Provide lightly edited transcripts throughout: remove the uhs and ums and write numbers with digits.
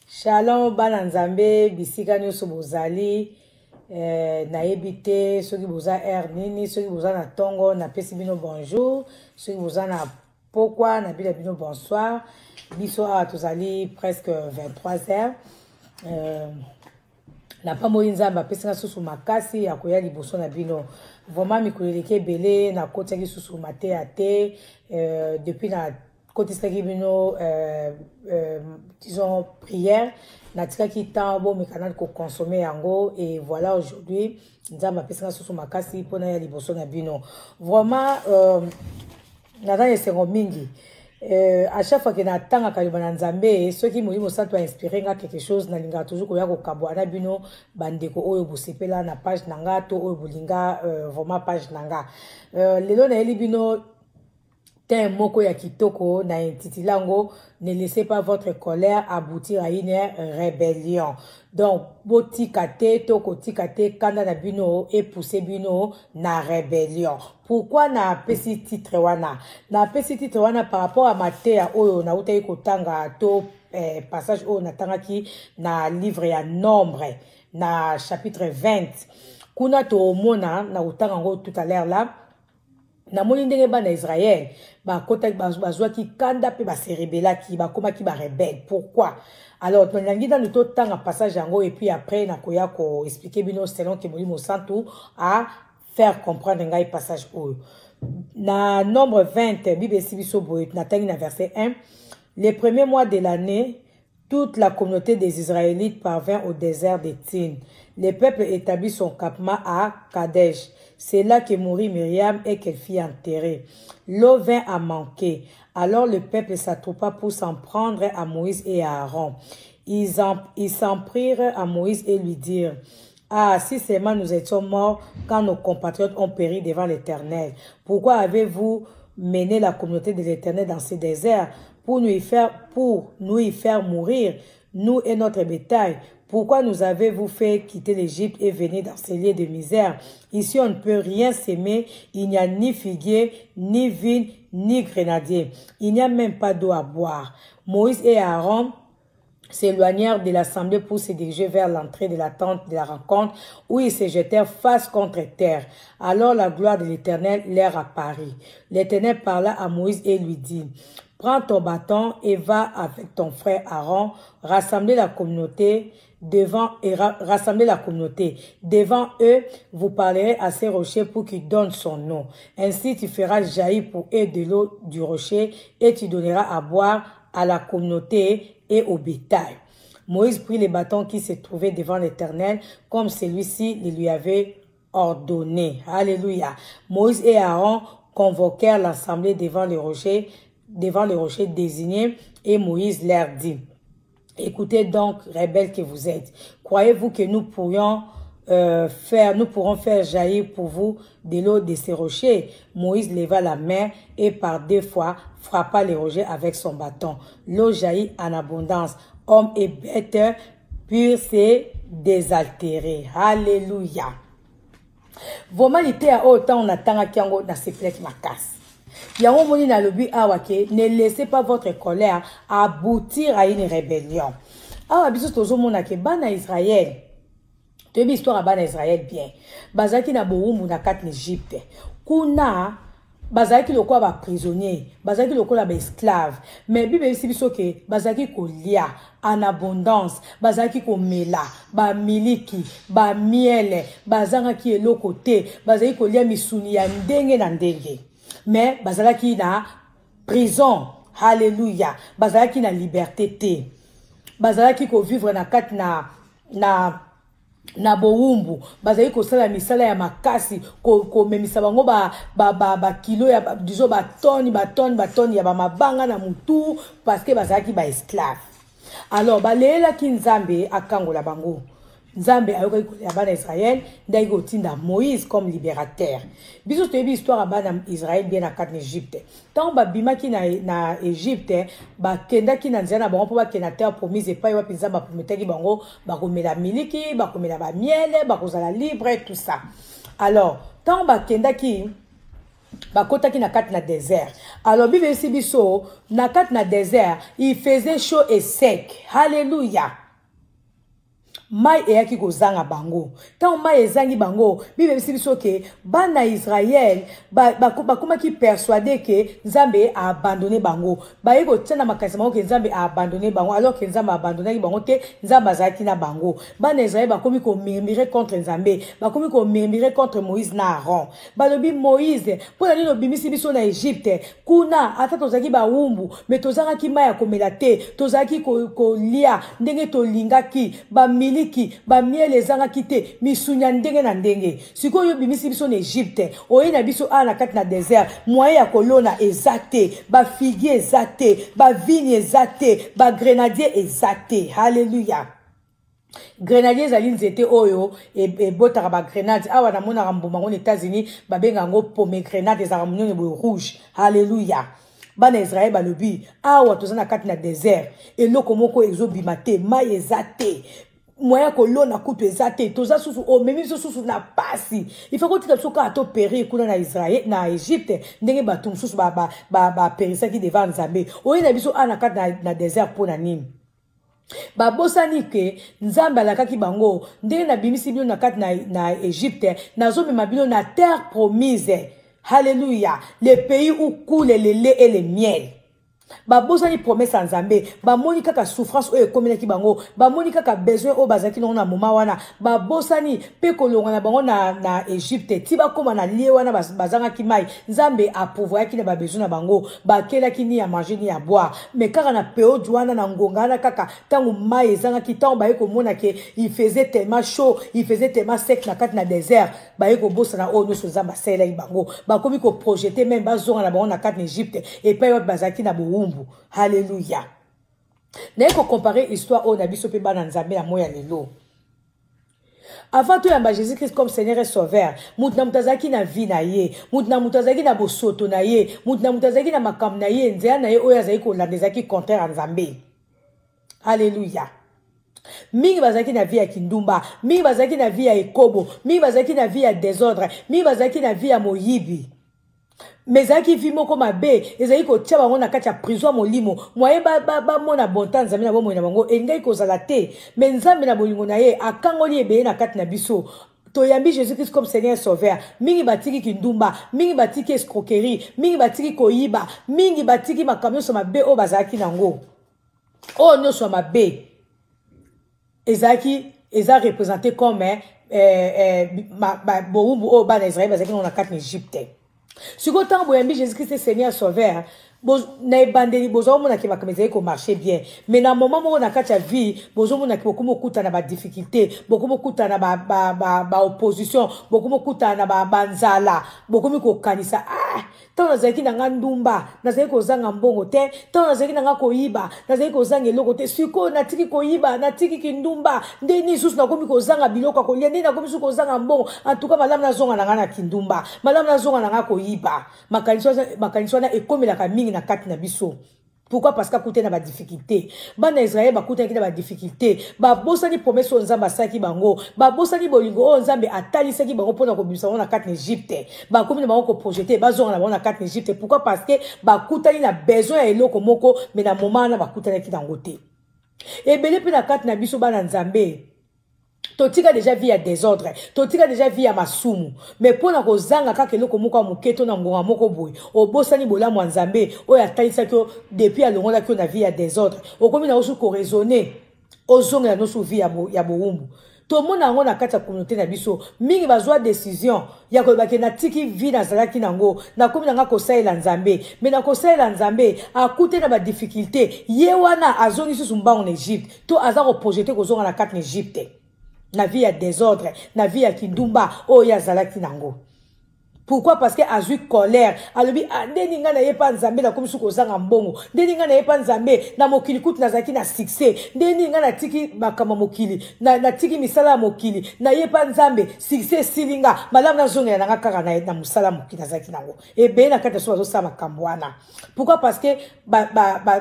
Shalom bana Nzambe bisika nyonso bozali eh, nayebi te soki boza heure nini, soki boza na ntongo napesi bino bonjour, soki boza na pokwa nabila bino bonsoir. Biso awa tozali presque 23 heures. Euh, napamboli Nzambe apesi nga susu makasi ya koya liboso na bino. Vraiment mikolo eleki ebele nakotiaki susu mateya te depuis na kotisaki bino disons prière, natikaki temps bomeka nani koconsommer yango. Et voilà, aujourd'hui Nzambe apesi nga susu makasi mpona ya liboso na bino. Vraiment naza na esengo mingi. À chaque fois ke natangaka liloba na Nzambe, soki Molimo Santo ainspire nga quelque chose, nalingaka toujours koya kokabwa na bino bandeko oyo bosepela na page na nga to oyo bolinga vraiment page na nga. Lelo nayeli bino thème moko ya kitoko na intitulé yango « Ne laissez pas votre colère aboutir à une rébellion ». Donc botika te to kotika te kanda na bino epousse bino na rébellion. Pourquoi napesi titre wana? Napesi titre wana par rapport à mateya oyo nautaki kotanga to passage oyo natangaki na livre ya Nombre na chapitre 20. Kuna toomona, na kotanga yango tout à l'heure là, namoni ndenge bana Israel bakotaki, bazwaki kanda mpe baserebelaki, bakomaki barebelles. Pourquoi? Alors nalingi nanu totanga passage yango et puis après nakoya koexpliquer bino selon ke Molimo Santu a faire comprendre ngai passage oyo. Na Nombre 20, Bible esi biso boye, natangi na verset 1: Le premier mois de l'année, toute la communauté des Israélites parvint au désert de Tsin. Le peuple établit son campement à Kadesh. C'est là que mourut Myriam et qu'elle fit enterrer. L'eau vint à manquer. Alors le peuple s'attroupa pour s'en prendre à Moïse et à Aaron. Ils s'en prirent à Moïse et lui dirent: Ah, si seulement nous étions morts quand nos compatriotes ont péri devant l'Éternel. Pourquoi avez-vous mené la communauté de l'Éternel dans ce désert pour nous y faire mourir, nous et notre bétail? Pourquoi nous avez-vous fait quitter l'Égypte et venir dans ces lieux de misère? Ici, on ne peut rien semer. Il n'y a ni figuier, ni vigne, ni grenadier. Il n'y a même pas d'eau à boire. Moïse et Aaron s'éloignèrent de l'assemblée pour se diriger vers l'entrée de la tente de la rencontre, où ils se jetèrent face contre terre. Alors la gloire de l'Éternel leur apparut. L'Éternel parla à Moïse et lui dit: Prends ton bâton et va avec ton frère Aaron rassembler la communauté. Devant eux, vous parlerez à ces rochers pour qu'ils donnent son eau. Ainsi, tu feras jaillir pour eux de l'eau du rocher et tu donneras à boire à la communauté et au bétail. Moïse prit les bâtons qui se trouvaient devant l'Éternel, comme celui-ci le lui avait ordonné. Alléluia. Moïse et Aaron convoquèrent l'assemblée devant le rocher désigné, et Moïse leur dit: Écoutez donc, rebelles que vous êtes, croyez-vous que nous pourrons faire jaillir pour vous de l'eau de ces rochers? Moïse leva la main et par deux fois frappa les rochers avec son bâton. L'eau jaillit en abondance. Hommes et bêtes purent se désaltérer. Alléluia. Vraiment liteya oyo, ntango natangaki yango, nasepelaki makasi. Yango omoni nalobi awa ke ne laissez pas votre colère aboutir à une rébellion. Awa biso tozomona ke bana Israel, toyebi histoire ya bana Israel bien, bazalaki na bowumbu na kati na Egypte. Kuna bazalaki lokola baprisonnier, bazalaki lokola baesclave, mais Bible eyebisi biso ke bazalaki kolia en abondance, bazalaki komela bamiliki, bamiele, bazangaki eloko te, bazalaki kolia misuni ya ndenge na ndenge, mais bazalaki na prison. Halleluya. Bazalaki na liberté te, bazalaki kovivre na kati na bowumbu, bazali kosala misala ya makasi, komemisa bango bakilo ya disons batoni, batoni, batoni ya bamabanga na mutu, parce que bazalaki baesclave. Alors baleyelaki Nzambe akangola bango. Nzambe ayokaki kolela bana Israel, nde ayaki kotinda Moïse comme libérateur. Biso toyebi histoire ya bana Israel bien na kati na Egypte. Ntango babimaki na Egypte, bakendaki na nzela na bango mpo bakende na terre promise, epai wapi Nzambe aprometaki bango bakomela miliki, bakomela bamiele, bakozala libre, tout ça. Alors ntango bakendaki Bakotaki na kati na désert. Alors Bible eyebisi biso na kati na désert, il faisait chaud et sec. Alléluia. Mai eyaki kozanga bango. Ntango mai ezangi bango, Bible eyebisi biso ke bana Israël bakomaki ba, ba persuade ke Nzambe a abandonne bango. Baye kotia na makanisi bango ke Nzambe a abandonne bango, alors ke Nzambe abandonnaki bango te, Nzambe azalaki na bango. Bana Israël bakomi komurmure contre Nzambe, bakomi komurmure contre Moïse na Aaron. Balobi, Moïse, mpo na nini obimisi biso na Egypte? Kuna ata tozalaki bawumbu, me tozangaki mai ya komela te, tozalaki kolia ndenge tolingaki, bamiliki, bamiele ezangaki te, misuni ya ndenge na ndenge. Sikoyo obimisi biso na Egypte, oye na biso awa na kati na desert, moyen ya kolona eza te, bafigie eza te, bavini eza te, bagrenadier eza te. Halleluya. Grenadier ezali nzete oyo ebotaka ba grenade. Awa namonaka mbuma yango na États-Unis, babenga yango pomegrenade, ezalaka monene boye, rouge. Halleluya. Bana Israel balobi, awa toza na kati na desert, eloko moko ezobima te, mai eza te, moyen ya kolona kutu eza te, toza susu, omemi biso susu na pasi. Il faut kotika biso kaka topérir kuna na Israel, na Egypte, ndenge bato mosusu baperisaki devant Nzambe. Oye na biso awa na kati na desert mpo na nini? Babosani ke Nzambe alakaki bango, ndenge nabimisi bino na kati na Egypte, nazomema bino na terre promise. Halleluya. Le pays où coule le lait et le miel. Babosani promesse ya Nzambe, bamoni kaka souffrance oyo ekomelaki bango, bamoni kaka besoin oyo bazalaki nango na moma wana. Babosani mpe kolongwa na bango na Egypte ti bakóma na lie wana, bazangaki mai, Nzambe apourvoyaki na babesoin na bango, bakelaki ni ya manger ni ya boire. Mais kaka na periode wana, na ngonga wana, kaka ntango mai ezangaki, ntango baye komona ke il faisait tellement chaud, il faisait tellement sec na kati na désert, baye kobosana oyo nyonso Nzambe asalelaki bango. Bakomi koprojeter même bazonga na bango na kati na Egypte, epai wapi bazalaki na bowumbu. Halleluya. Naye kocomparer histoire oyo na biso mpe bana Nzambe na moi ya lelo. Avant toyamba Jésus Christ comme Seigneur et Sauveur, moto na moto azalaki na vie na ye, moto na moto azalaki na bosoto na ye, moto na moto azalaki na makambo na ye, nzela na ye oyo azalaki kolanda ezalaki contraire ya Nzambe. Alleluya. Mingi bazalaki na vie ya kindumba, mingi bazalaki na vie ya ekobo, mingi bazalaki na vie ya désordre, mingi bazalaki na vie ya moyibi. Mais ezalaki vie moko mabe, ezalaki kotia bango na kati ya prison ya molimo. Moye bamona bonta Nzambe na bomoi na bango elingaki kozala te. Mais Nzambe na bolingo na ye akangoli ebele na kati na biso. Toyambi Jésus Christ comme Seigneur Sauveur, mingi batiki kindumba, mingi batiki escroquerie, mingi batiki koyiba, mingi batiki makambo nyonso mabe oyo bazalaki nango. Oyo nyonso ya mabe ezalaki, eza représenté comme bowumbu oyo bana Israel bazalaki nango na kati na Egypte. Sikoyo ntango boyambi Jésus Christ Seigneur Sauveur, na ebandeli bozomonaki makambo ezali komarcher bien, mais na moment moko na kati ya vie bozomonaki bokomi okutana na badifficulté, bokomi okutana na baopposition, bokomi okutana na banzala, bokomi kokanisa: ah, ntango nazalaki na nga ndumba, nazalaki kozanga mbongo te, ntango nazalaki na nga koyiba, nazalaki kozanga eloko te. Sikoyo natiki koyiba, natiki kindumba, nde nini susu nakomi kozanga biloko ya kolia? Nde nakomi susu kozanga mbongo? En tout cas, malamu nazonga na nga na kindumba, malamu nazonga na nga koyiba. Makanisi wana ekomelaka mingi na kati na biso. Pourquoi? Parce qu'akutani na badifficulté. Bana Israel bakutanaki na badifficulté, babosani promesse oyo Nzambe asalaki bango, babosani bolingo oyo Nzambe atalisaki bango mpona kobimisa bango na kati na Egypte. Bakomi na bango koprojeter bazonga na bango na kati na Egypte. Pourquoi? Parce que bakutani na besoin ya eloko moko, mais na moment wana bakutanaki nango te. Ebele mpe na kati na biso bana Nzambe, totika déjà vie ya désordre, totika déjà vie ya masumu, mais mpo na kozanga kaka eloko moko ya moke to na ngonga moko boye, obosani bolamu ya Nzambe oyo atalisaki yo depuis alongolaki yo na vie ya désordre. Okomi na osu koraisonner ozongela nyonso vie ya bowumbu. Tomona yango na kati ya communauté na biso, mingi bazwa décision ya koloba ke natiki vie nazalaki nango, nakomi nanga kosalela Nzambe. Mais na kosalela Nzambe, akute na badifficulté, ye wana azongi susu mbango na Egypte, to aza koprojeter kozonga na kati na Egypte, na vie ya désordre, na vie ya kindumba oyo azalaki nango. Pourquoi? Parce que azwi colère, alobi: ah, ndeni ngai nayepa Nzambe, nakomi soki kozanga mbongo? Ndeni ngai nayepa Nzambe, na mokili kutu nazalaki na succès, ndeni ngai natiki makambo ya mokili, natiki misala ya mokili, nayepa Nzambe, succès esili nga? Malamu nazongela na nga kaka na mosala mokili nazalaki nango. Ebele na kati ya so bazosala makambo wana. Pourquoi? Parce que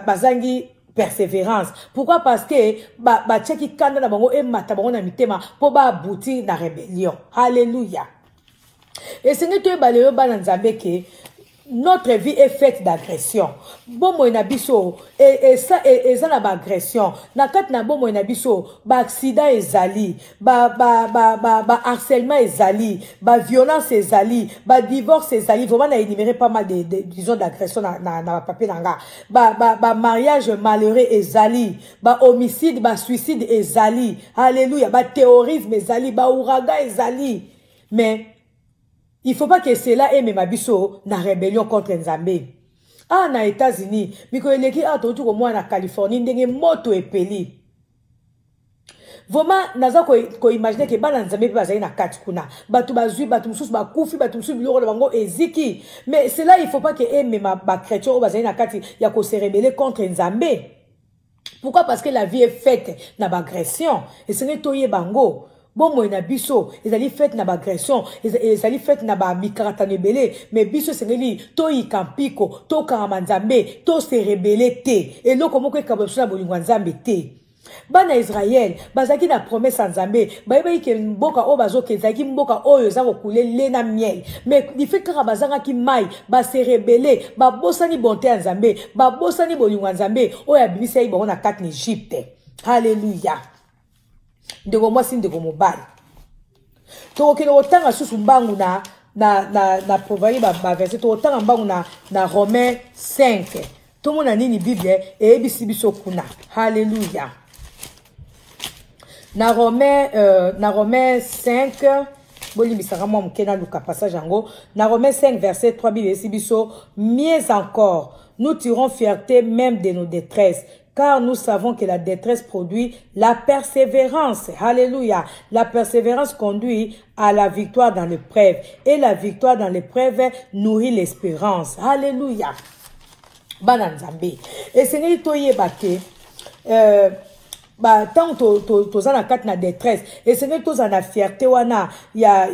bazangi persévérance. Pourquoi? Parce que batiaki kanda na bango emata bango na mitema mpo baaboutir na rébellion. Halleluya. Esengeli toyeba lelo, bana Nzambe, ke notre vie est faite d'agression. Bomoi na biso eza na baagression na kati na bomoi na biso. Baaccident ezali, baharcèlement ezali, baviolence ezali, badivorce ezali. Vraiment, na énuméré pas mal de, disons, d'agression na bapapier na nga. Bamariage malheureux ezali, bahomicide, basuicide ezali, alléluia, baterrorisme ezali, baouragan ezali. Mais il faut pas que cela emema biso na rébellion contre Nzambe. Awa na États-Unis, mikolo eleki awa, touti komona na Californie ndenge moto epeli. Vraiment, naza koimaginer ke bana Nzambe mpe bazali na kati kuna. Bato bazwi, bato mosusu bakufi, bato mosusu biloko na bango eziki. Mais cela, il faut pas ke emema bachrétien oyo bazali na kati ya kose rebeller contre Nzambe. Pourquoi? Parce que la vie est faite na baagression. Esengeli toyeba yango. Bomoi na biso ezali faite na baagression, ezali faite na bamikaratano ebele. Mais biso esengeli toyika mpiko, tokangama Nzambe, tose rebeller te. Eloko moko ekaba biso na bolingo ya Nzambe te. Bana Israele bazalaki na promesse ya Nzambe. Bayebaki ke mboka oyo bazokende ezalaki mboka oyo eza kocouler lait na miel. Mais du fait kaka bazangaki mai, base rebeller, babosani bonté ya Nzambe, babosani bolingo ya Nzambe oyo abimisaki bango na kati na Egypte. Halleluya! Ndeko mwasi, ndeko mobali, tokokende kotanga susu mbangu na Proverbe, baverset. Tokotanga mbangu na Romain 5, tomona nini Bible eyebisi biso kuna. Halleluya! Na Romain 5, bolimbisaka mwa moke, naluka passage yango. Na Romain 5 verset 3, Bible eyebisi biso: "Mieux encore, nous tirons fierté même de nos détresses, car nous savons que la détresse produit la persévérance." Alléluia. "La persévérance conduit à la victoire dans l'épreuve. Et la victoire dans l'épreuve nourrit l'espérance." Alléluia. Bana Nzambe, esengeli toyeba ke ntango toza na kati na détresse, esengeli tozala na fierté wana ya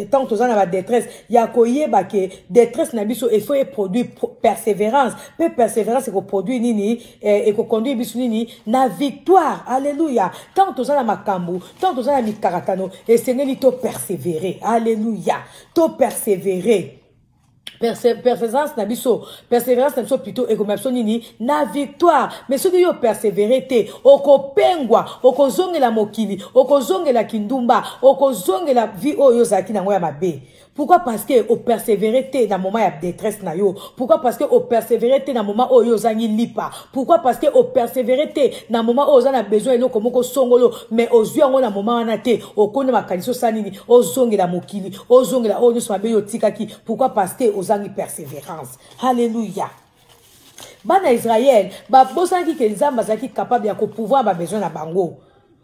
ntango toza na badétresse, ya koyeba ke détresse na biso il faut eproduire persévérance. Mpe persévérance ekoproduire nini? Ekoconduire biso nini? Na victoire. Alleluya! Ntango toza na makambo, ntango toza na mikaratano, esengeli topersévérer. Alleluya! Topersévérer. Persévérance na biso, persévérance na biso plutôt, ekomema biso nini? Na victoire. Mais soki yo persévérer te, okopengwa, okozongela mokili, okozongela kindumba, okozongela vie oyo ozalaki nango ya mabe. Pourquoi? Parce que opersévérer te na moment ya détresse na yo. Pourquoi? Parce que opersévérer te na moment oyo ozangi lipa. Pourquoi? Parce que opersévérer te na moment oyo oza na besoin eloko moko songolo, mais ozwi yango na moment wana te. Okoni makanisi, osala nini? Ozongela mokili, ozongela oyo nyonso mabe oyo otikaki. Pourquoi? Parce que ozangi persévérance. Halleluya! Bana Israele babosanaki ke Nzambe azalaki capable ya kopouvoir babesoin na bango.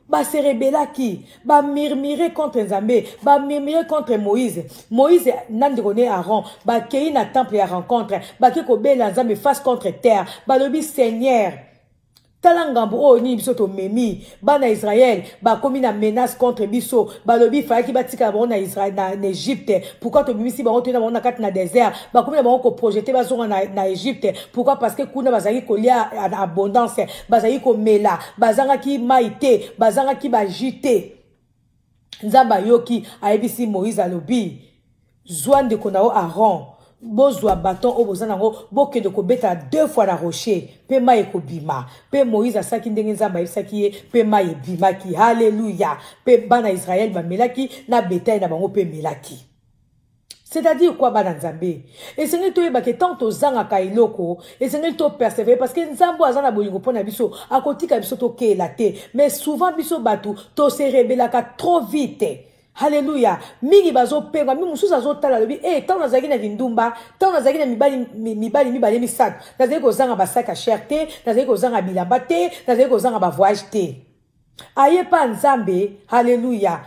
Baserebelaki, bamurmure contre Nzambe, bamurmure contre Moïse. Moïse na ndeko ne Aaron bakei na temple ya rencontre, bakei kobela Nzambe face contre terre. Balobi: "Seigneur, tala ngambo oyo nini biso tomemi. Bana Israele bakomi na menace contre biso. Balobi fayaki batikala bango na Israel, na Egypte. Pourquoi tobimisi bango, toyina bango na kati na désert? Bakomi na bango koprojeter bazonga na Egypte. Pourquoi? Parce que kuna bazalaki kolia na abondance, bazalaki komela, bazangaki mai te, bazangaki bajus te." Nzambe ayoki, ayebisi Moïse, alobi: "Zwa ndeko na yo Aaron, bozwa baton oyo boza nango, bokende kobeta deux fois na rocher, mpe mai ekobima." Mpe Moïse asalaki ndenge Nzambe ayebisaki ye, mpe mai ebimaki. Halleluya! Mpe bana Israele bamelaki, na bétail na bango mpe emelaki. C'est-à-dire quoi, bana Nzambe? Esengeli toyebaka, ntango tozangaka eloko, esengeli topersévérer, parce que Nzambe aza na bolingo mpo na biso, akotika biso tokeyela te. Mais souvent biso bato toserebelaka trop vite. Halleluya! Mingi bazopengwa, mingi mosusu azotala, alobi: "E, ntango nazalaki na kindumba, ntango nazalaki na mibali, mibali mibale, misato, nazalaki kozanga basac ya cher te, nazalaki kozanga bilamba te, nazalaki kozanga bavoyage te." Aye mpa Nzambe, halleluya,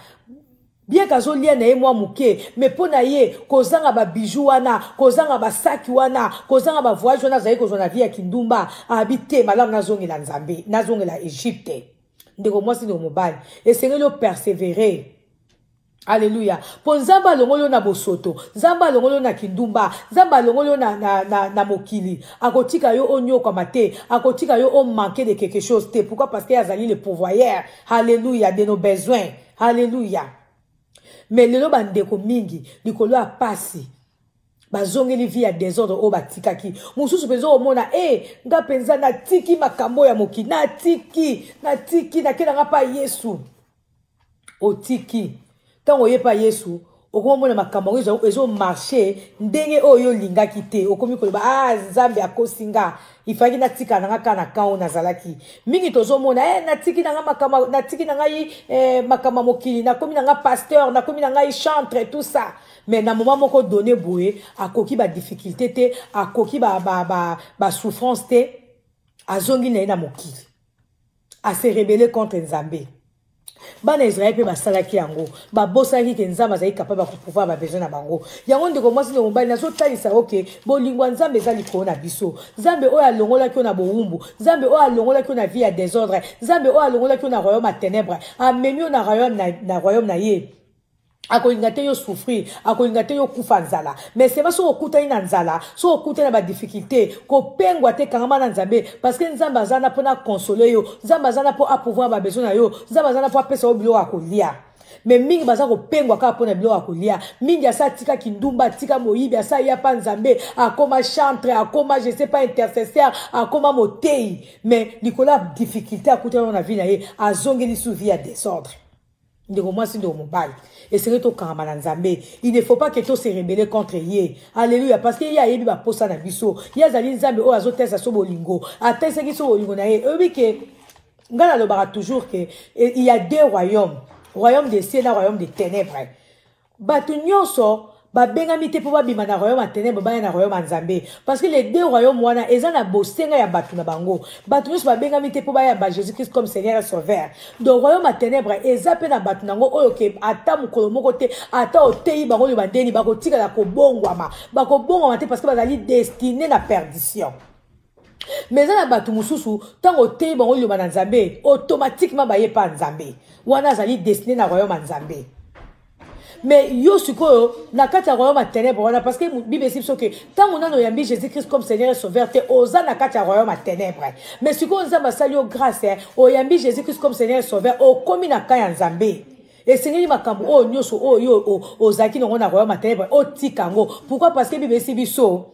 bien kazolia na ye mwa moke, mais mpo na ye kozanga babijoux wana, kozanga basac wana, kozanga bavoyage wana azalaki kozwa na vie ya kindumba, abi te, malamu nazongela Nzambe, nazongela Egypte. Ndeko mwasi, ndeko mobali, esengeli opersévérer. Alleluya! Mpo Nzambe alongoli yo na bosoto, Nzambe alongoli yo na kindumba, Nzambe alongoli yo na mokili, akotika yo onyokwama te, akotika yo omanquer de quelque chose te. Pourquoi? Parce que azali le pourvoyeur, halleluya, de nos besoins. Halleluya! Mais lelo bandeko mingi likolo ya pasi bazongeli vie ya desordre oyo batikaki. Mosusu mpenza omona e eh, nga mpenza natiki makambo ya mokili, natiki natiki nake nanga mpa Yesu. Otiki ntango oye mpa Yesu, okomomona makambo yango ezomarche ndenge oyo olingaki te. Okomi koloba: "Ah, Nzambe akosi nga, ifaki natika na nga kaka na kan oyo nazalaki." Mingi tozomona eh, natiki na nga makambo, natiki na ngai eh, makambo ya mokili, nakomi na nga pasteur, nakomi na ngai chantre, tout ça. Mais na moment moko donné boye, akoki badifficulté te, akoki basouffrance ba, ba, ba te, azongi na ye na mokili, ase rebeller contre Nzambe. Bana Israele mpe basalaki yango, babosanaki ke Nzambe azali capable ya kopourvoir babesoin na bango. Yango, ndeko mwasi, ndeko mobali, nazotalisa yo ke bolingo ya Nzambe eza likolo na biso. Nzambe oyo alongolaki yo na bowumbu, Nzambe oyo alongolaki yo na vie ya désordre, Nzambe oyo alongolaki yo na royaume ya ténèbre, amemi yo na royaume na ye, akolinga te yo souffrir, akolinga te yo kufa nzala. Mais sema soki okutani na nzala, soki okutani na badifficulté, kopengwa te, kangama na Nzambe, parce que Nzambe aza na mpona consoler yo, Nzambe aza na mpo apourvoir babesoin na yo, Nzambe aza na mpo apesa yo biloko ya kolia. Mais mingi baza kopengwa kaka mpona biloko ya kolia. Mingi asa atika kindumba, atika moyibi, asa ya pa Nzambe, akoma chantre, akoma, je sais pas, intercesseur, akoma motei, mais likolo ya difficulté akutani na vie na ye, azongeli su vie ya désordre. Ndeko mwasi, ndeko mobali, esengeli tokangama na Nzambe. Il ne faut pas que tose rebeller contre ye. Alleluya! Parce que ye ayebi baposa na biso. Ye azali Nzambe oyo azotesa so bolingo, atesaki so bolingo na ye. Oyebi ke ngai nalobaka toujours ke il y a deux royaumes: royaume des cieux na royaume des ténèbres. Bato nyonso babengami te mpo babima na royaume ya ténèbre, baya na royaume ya Nzambe, parce que les deux royaumes wana eza na bosenga ya bato na bango. Bato nyonso babengami te mpo bayamba Jésus Christ comme Seigneur et Sauveur. Donc royaume ya ténèbre eza mpe na bato nango oyo ke ata mokolo moko te, ata oteyi bango oyo bandeni, bakotikala kobongwama, bakobongwama te, parce que bazali destiné na perdition. Mais eza na bato mosusu, ntango oteyi bango liloba na Nzambe, automatiquement baye pa Nzambe. Wana azali destiné na royaume ya Nzambe. Mais yo sikoyo na kati ya royaume ya ténèbre wana, parce que Bible esi biso ke ntango nano oyambi Jésus Christ comme Seigneur et Sauveur te, oza na kati ya royaume ya ténèbre. Mais sikoyo Nzambe asali yo grâce, oyambi Jésus Christ comme Seigneur et Sauveur, okomi na ka ya Nzambe. Esengeli makambo oyo nyonso oyo ozalaki nango na royaume ya ténèbre, otika yango. Pourquoi? Parce que Bible esi biso,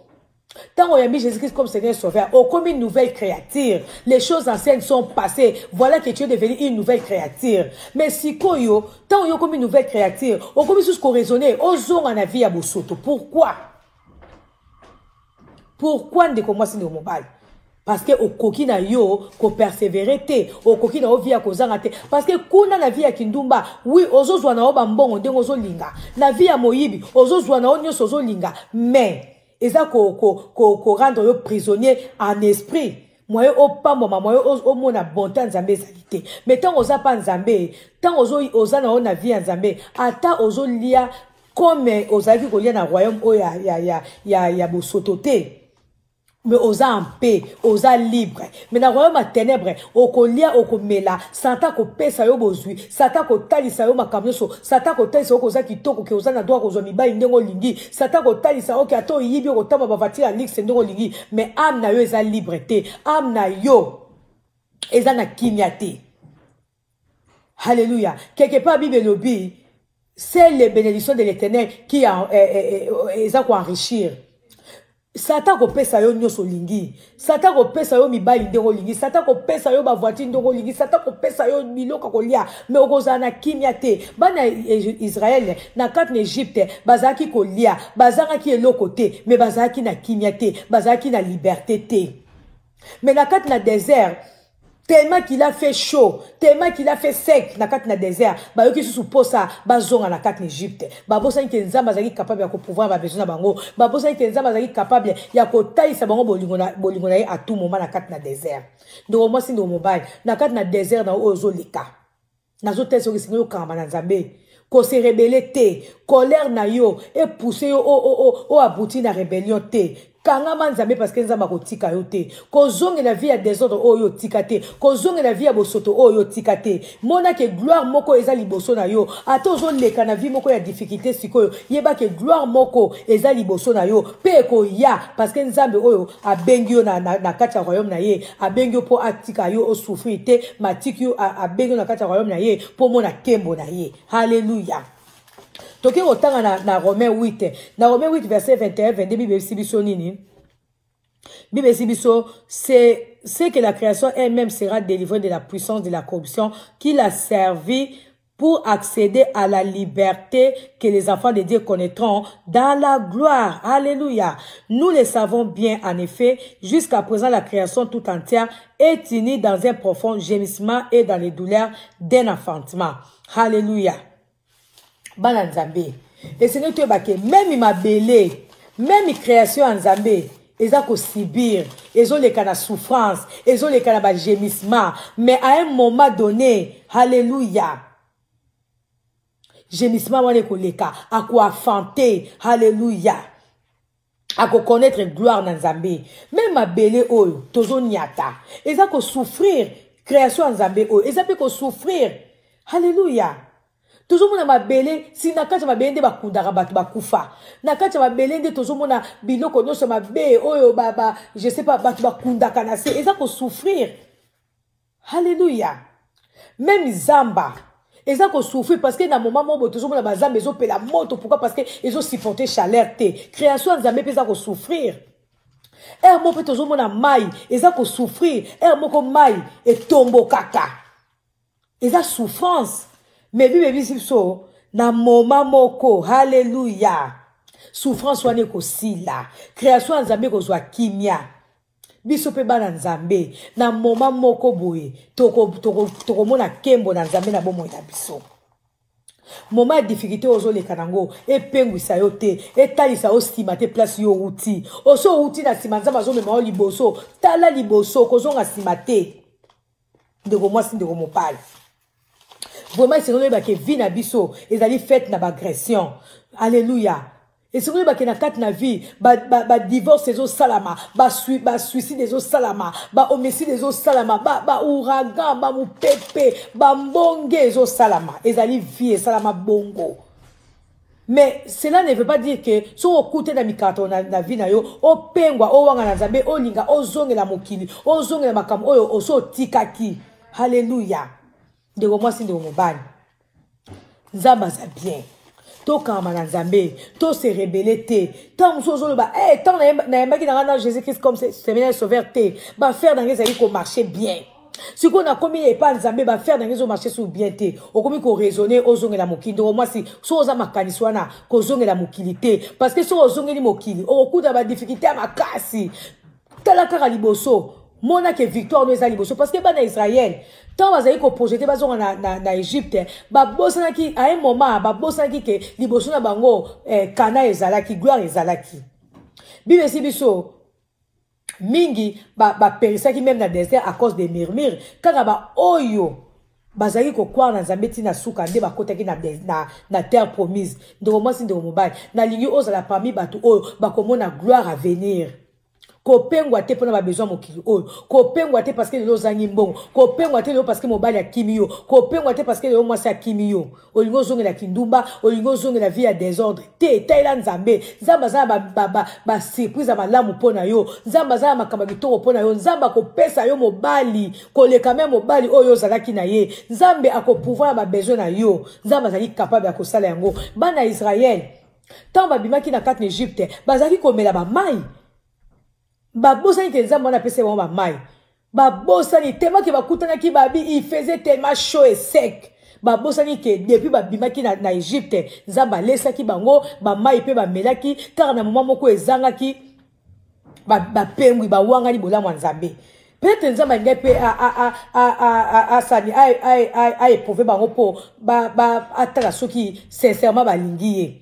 ntango oyambi Jésus-Christ comme Seigneur et Sauveur, okomi une nouvelle créature. Les choses anciennes sont passées. Voilà que tu es devenu une nouvelle créature. Mais sikoyo, ntango yo okomi nouvelle créature, okomi susu koraisonner, ozonga na vie ya bosoto. Pourquoi? Pourquoi, ndeko mwasi, ndeko mobali? Parce que okoki na yo kopersévérer te, okoki na yo vie ya kozanga te. Parce que kuna na vie ya kindumba, oui, ozozwa na yo bambongo ndenge ozolinga, na vie ya moyibi ozozwa na yo nyonso ozolinga, mais eza korendre ko, ko, ko yo prisonnier en esprit. Moyen opambwama, moyen omona bonté ya Nzambe ezali te. Mais ntango oza mpa Nzambe, ntango oza na yo na vie ya Nzambe, ata ozolia comme ozalaki kolia na royaume oyo ya bosoto te, mais oza en paix, oza libre. Mais na royaume ya ténèbre, okolia, okomela, Satan kopesa yo bozwi, Satan kotalisa yo makambo nyonso, Satan kotalisa yo koza kitoko, ke oza na droit kozwa mibali ndenge olingi, Satan kotalisa yo ke ata oyibi, okotamba bavoiture ya luxe ndenge olingi, mais âme na yo eza libre te, âme na yo eza na kimia te. Halleluya! Quelque part Bible elobi: c'est les bénédictions de l'Éternel qui eza koenrichir. Satan kopesa yo nyonso olingi, Satan kopesa yo mibali ndenge olingi, Satan kopesa yo bavoiture ndenge olingi, Satan kopesa yo biloko ya kolia, mais okozala na kimia te. Bana Israele na kati na Egypte bazalaki kolia, bazangaki eloko te, mais bazalaki na kimia te, bazalaki na liberté te. Mais na kati na désert, tellement qu'il a fait chaud, tellement qu'il a fait sec na kati na désert, bayoki susu posa bazonga na kati na Egypte. Babosani ke Nzambe azalaki capable ya kopourvoir babesoin na bango, babosani ke Nzambe azalaki capable ya kotalisa bango bolingo na ye à tout moment na kati na désert. Ndeko mwasi, ndeko mobali, na kati na désert na oyo ozoleka, nazotalisa soki esengeli okangama na Nzambe, kose rebeller te. Colère na yo epousse yo o abouti na rébellion te. Kangama Nzambe, parce que Nzambe akotika yo te. Kozongela vie ya désordre oyo otika te, kozongela vie ya bosoto oyo otika te. Mona ke gloire moko eza liboso na yo. Ata ozoleka na vie moko ya difficulté sikoyo, yeba ke gloire moko eza liboso na yo mpe ekoya, parce que Nzambe oyo abengi yo na kati ya royaume na ye, abengi yo mpo atika yo osouffrir te. Matiki yo, abengi yo na kati ya royaume na ye mpo omona nkembo na ye. Halleluya! Tokoki kotanga na Romain 8, na Romain 8 verset 21 22. Bible eyebisi biso nini? Bible eyebisi biso: c'est ce que la création elle-même sera délivrée de la puissance de la corruption qui l'a servi pour accéder à la liberté que les enfants de Dieu connaîtront dans la gloire. Alléluia. Nous le savons bien, en effet, jusqu'à présent, la création tout entière est unie dans un profond gémissement et dans les douleurs d'un enfantement. Alléluia. Bana Nzambe, esengeli toyeba ke même mabele, même création ya Nzambe eza kosubir, ezoleka na souffrance, ezoleka na bagémissement. Mais à un moment donné, halleluya, gémissement wana ekoleka, akoenfanter. Halleluya, akoconnaître gloire na Nzambe. Même mabele oyo tozoniata eza kosouffrir, création ya Nzambe oyo eza mpe kosouffrir. Halleluya. Tozomona mabele, si na kati ya mabele nde bakundaka bato bakufa, na kati ya mabele nde tozomona biloko nyonso mabe oyo ba, je sais pas, bato bakundaka na se, eza kosouffrir. Halleluya. Même zamba eza kosouffrir, parce que na moment moko boye tozomona bazamba ezopela moto. Pourquoi? Parce que ezosupporte chaleur te. Création ya Nzambe mpe eza kosouffrir. Heure moko mpe tozomona mai eza kosouffrir, heure moko mai etombokaka, eza souffrance. Mais Bible ebisi biso, na moment moko, halleluya, souffrance wana ekosila, création ya Nzambe ekozwa kimia. Biso mpe bana Nzambe, na moment moko boye tokomona nkembo na Nzambe na bomoi na biso. Moment ya difficulté oyo ozoleka nango epengwisa yo te, etalisa yo nsima te, place yo outi. Oso outi na nsima, Nzambe azomema yo liboso. Tala liboso, kozonga nsima te. Ndeko mwasi, ndeko mobali, vraiment esengeli oyeba ke vie na biso ezali faite na baagression. Alleluya. Esengeli oyeba ke na kati na vie, badivorce ba ezosalama, basuicide ezosalama, bahomicide ezosalama, baouragan, bamopepe, bambonge ezosalama. Ezali vie, esalama bongo. Mais cela ne veut pas dire que soki okute na mikato na vie na yo, opengwa, owanga na Nzambe, olinga ozongela mokili, ozongela makambo oyo oso otikaki. Halleluya. Ndeko mwasi, ndeko mobali, Nzambe aza bien. Tokangama na Nzambe, tose rebeller te. Ntango mosusu ozoloba: hey, ntango nayembaki na ngai na Jésus Christ comme Seigneur Sauveur te, baaffaire na ngai ezali komarche bien. Sikoyo nakomi epa Nzambe, baaffaire na ngai ezomarche sur bien te. Okomi koraisonner ozongela mokili. Ndeko mwasi, soki oza makanisi wana, kozongela mokili te, parce que soki ozongeli mokili, okokuta badifficulté ya makasi. Tala kaka liboso, mona ke victoire no eza liboso. Parce que bana Israel, ntango bazali koprojeter bazonga na Égypte, babosanaki à un moment, babosanaki ke liboso na bango kana ezalaki, gloire ezalaki. Bible esi biso mingi baperisaki même na désert à cause des murmures. Kaka baoyo bazalaki kocroire na Nzambe ntina suka nde bakotaki na terre promise. Ndeko mwasi, ndeko mobali, nalingi ozala parmi bato oyo bakomona gloire à venir. Kopengwa te mpona babesoin mokili oyo, kopengwa te parce que lelo ozangi mbongo, kopengwa te lelo parce que mobali akimi yo, kopengwa te parce que lelo mwasi akimi yo, olingi ozongela kindumba, olingi ozongela vie ya désordre te. Etayela Nzambe. Nzambe aza na basurprise ya malamu mpo na yo. Nzambe aza na makambo ya kitoko mpo na yo. Nzambe akopesa yo mobali koleka me mobali oyo ozalaki na ye. Nzambe akopourvoir na babesoin na yo. Nzambe azali capable ya kosala yango. Bana ya Israele, ntango babimaki na kati na Egypte, bazalaki komela bamai, babosani ke Nzambe wana apesa bango bamai. Babosani tellement ke bakutanaki babi, il faisait tellement chaud et sec. Babosani ke depuis babimaki na Egypte, Nzambe alesaki bango bamai mpe bamelaki. Kaka na moment moko ezangaki, bapengwi, bawangani bolamu ya Nzambe. Peut-être Nzambe alingai mpe asani aéprouve bango mpo atala soki sincèrement balingi ye.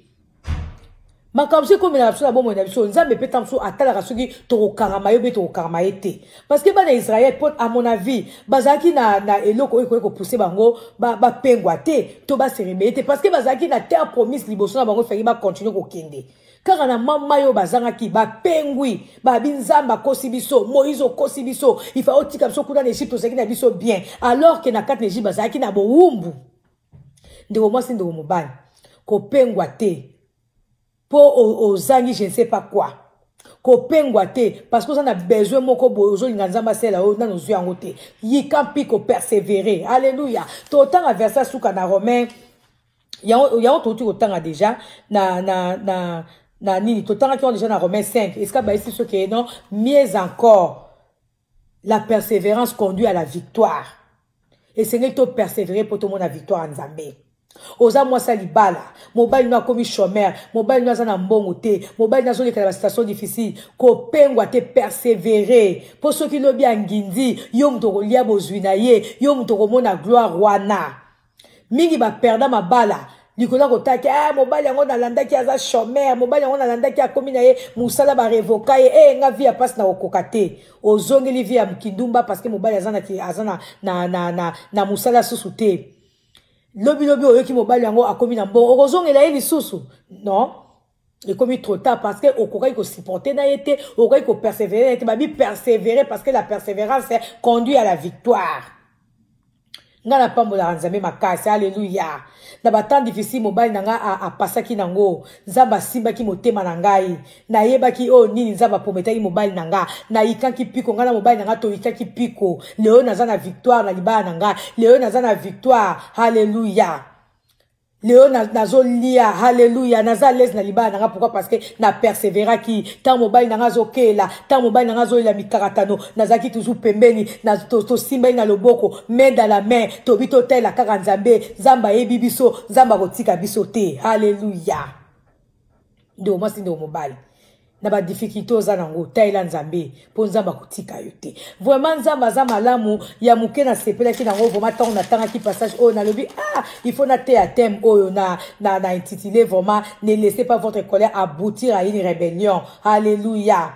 Makambo soki ekomelaka biso na bomoi na biso, Nzambe mpe ta mosusu atalaka soki tokokangama ye mpe tokokangama ye te. Parce que bana Israel, mpo à mon avis, bazalaki na eloko oyo ekoki kopousser bango bapengwa te to base rebeller te, parce que bazalaki na terre promise liboso na bango. Efaki bacontinue kokende. Kaka na mama oyo bazangaki, bapengwi, babi: "Nzambe akosi biso, Moïse okosi biso, ifa otika biso kuna na Egypte, ozalaki na biso bien." Alors ke na kati na Egypte bazalaki na bowumbu. Ndeko mwasi, ndeko mobali, kopengwa te mpo ozangi je ne sais pas quoi. Kopengwa te parce que oza na besoin moko boye, ozolinga Nzambe asala oyo, nano ozwi yango te. Yika mpi kopersévérer. Alleluya. Totanga verset suka na Romain. Yango, yango touti kotanga déjà na nini, totangaki yango déjà na Romain 5, esika bayesi biso ke non, mieux encore, la persévérance conduit à la victoire. Esengeli topersévérer mpo tomona victoire ya Nzambe. Oza mwasi ya libala, mobali no akomi chômeur, mobali no aza na mbongo te, mobali no azoleka na basituation difficile, kopengwa te, persévérer, mpo soki lobi ya ngindi, yo moto okolia bozwi na ye, yo moto okomona gloire wana. Mingi baperda mabala likolo ya kotaki: ah, mobali yango nalandaki aza chômeur, mobali yango nalandaki akomi na ye mosala barevoka ye, e nga vie ya mpasi na kokoka te. Ozongeli vie ya kindumba parce que mobali aza na, aza na mosala susu te. Lobilobi oyoki mobali yango akomi na mbongo, okozongela ye lisusu? Non, ekomi trop tard, parce que okokaki kosupporter na ye te, okokaki kopersévérer na ye te. Babi persévérer parce que la persévérance conduit à la victoire. Ngai napambolaka Nzambe makasi, alleluya. Na batemps difficile mobali na ngai apasaki nango, Nzambe asimbaki motema na ngai. Nayebaki oyo nini Nzambe aprometaki mobali na ngai. Nayikaki mpiko, ngai na mobali na ngai toyikaki mpiko. Lelo naza na victoire na libala na ngai, lelo naza na victoire, halleluya. Lelo nazolia, halleluya, naza lese na libala na nga. Pourquoi? Parce que na persévéraki. Ntango mobali na nga azokela, ntango mobali na nga azolela mikakatano, nazalaki toujours pembeni, tosimbani na loboko, main dans la main, tobi totalela kaka Nzambe. Nzambe ayebi biso, Nzambe akotika biso te, halleluya. Ndeko mwasi, ndeko mobali, na badifficulté oza nango, talela Nzambe, mpo Nzambe akotika yo te. Vraiment, Nzambe aza malamu. Ya moke nasepelaki nango vraiment, ntango natangaki passage oyo, nalobi: ah, il faut nateya thème oyo na intitulé vraiment « Ne laissez pas votre colère aboutir à une rébellion ». Alléluia.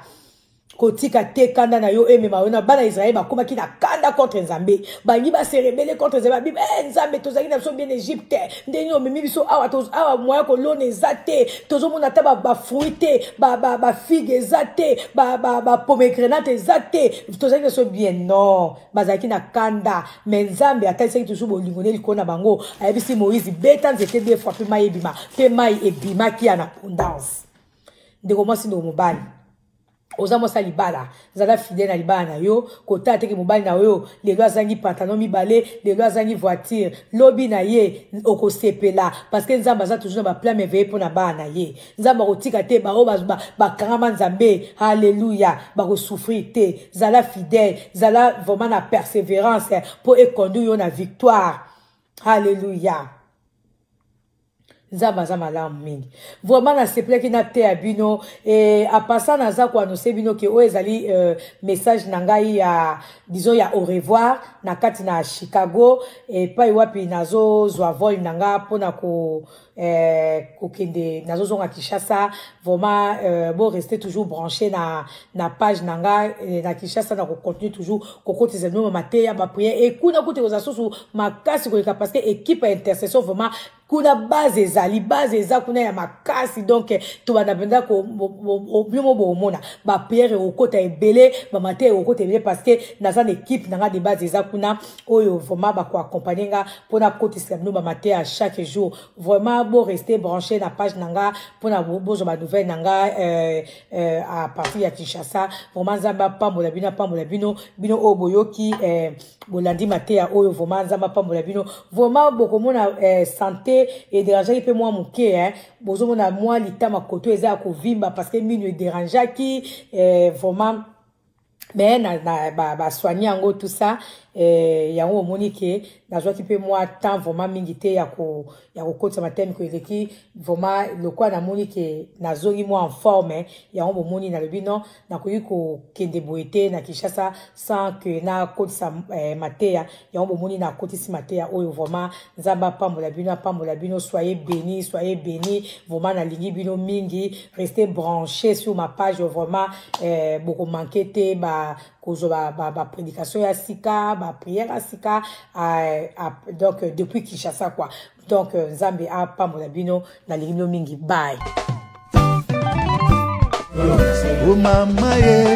Kotika te kanda na yo emema yo na bana Israele. Bakomaki na kanda contre Nzambe, bangi base rebeller contre Nzambe. Babi: eh, Nzambe, tozalaki na biso bien Egypte, ndenge omemi biso awa? Awa moya kolona eza te, tozomona ata bafruit te, bafigue eza te, bapomegrenate eza te, tozalaki na biso bien. Non, bazalaki na kanda, mais Nzambe atalisaki toujours bolingo ne likolo na bango. Ayebisi Moïse: beta nzete deux fois mpe mai ebima. Mpe mai ebimaki ya na abondance. Ndeko mwasi, ndeko mobali, oza mwasi ya libala, zala fidèle na libala na yo. Kotala teke mobali na yo lelo azangi pantalon mibale, lelo azangi voiture, lobi na ye okosepela, parce que Nzambe aza toujours na baplan merveilleux mpo na bana na ye. Nzambe akotika te baoyo bakangama Nzambe, halleluya, bakosouffrir te. Zala fidèle, zala vraiment na persévérance mpo econduire yo na victoire, halleluya. Nzambe aza malamu mingi. Vraiment, nasepelaki na te ya bino. E apasa, naza koannoncer bino ke oyo ezali message na ngai ya, disons, ya au revoir na kati na Chicago, epai wapi nazozwa vol na nga mpona kokende, nazozonga Kinshasa. Vraiment, bo rester toujours branché na page na nga na Kinshasa. Na kocontinue toujours kokotisa bino mateya, baprière, e kuna kuta ekozala susu makasi koleka, parce que équipe ya intercession vraiment kuna, base ezali, base eza kuna ya makasi. Donc tobanda mpenza, bino mo bomona baprière ekokota ebele, bamateya ekokota ebele, parce que naza na équipe na nga de base eza kuna, oyo vraiment bakoaccompagne nga mpona kotisela bino bamateya chaque jour. Vraiment, bo rester branché na page na nga mpona bozwa banouvelle na nga à partir ya Kinshasa. Vraiment, Nzambe apambola bino, apambola bino, bino oyo boyoki, bolandi mateya oyo. Vraiment, Nzambe apambola bino. Vraiment, bokomona santé edérangeaki mpe mwa moke, eh. Bozomona mwa litama koto eza ya kovimba parce que mino edérangeaki vraiment, mais na basoigne yango, tout ça. Yango omoni ke nazwaki mpe mwa temps vraiment mingi te ya kokotisa matemi ko eleki. Vraiment, lokola namoni ke nazongi mwa en forme, yango bomoni nalobi: non, nakoki kokende boye te na Kinshasa sans que nakotisa mateya. Yango bomoni nakotisi mateya oyo. Vraiment, Nzambe apambola bino, apambola bino. Soyez béni, soyez béni. Vraiment, nalingi bino mingi. Restez branché sur ma page, vraiment, bokomanke te ba kozwa baprédication ya sika, baprière ya sika, donc depuis Kinshasa quoi. Donc Nzambe apambola bino, nalingi bino mingi. Bye. O mama ye.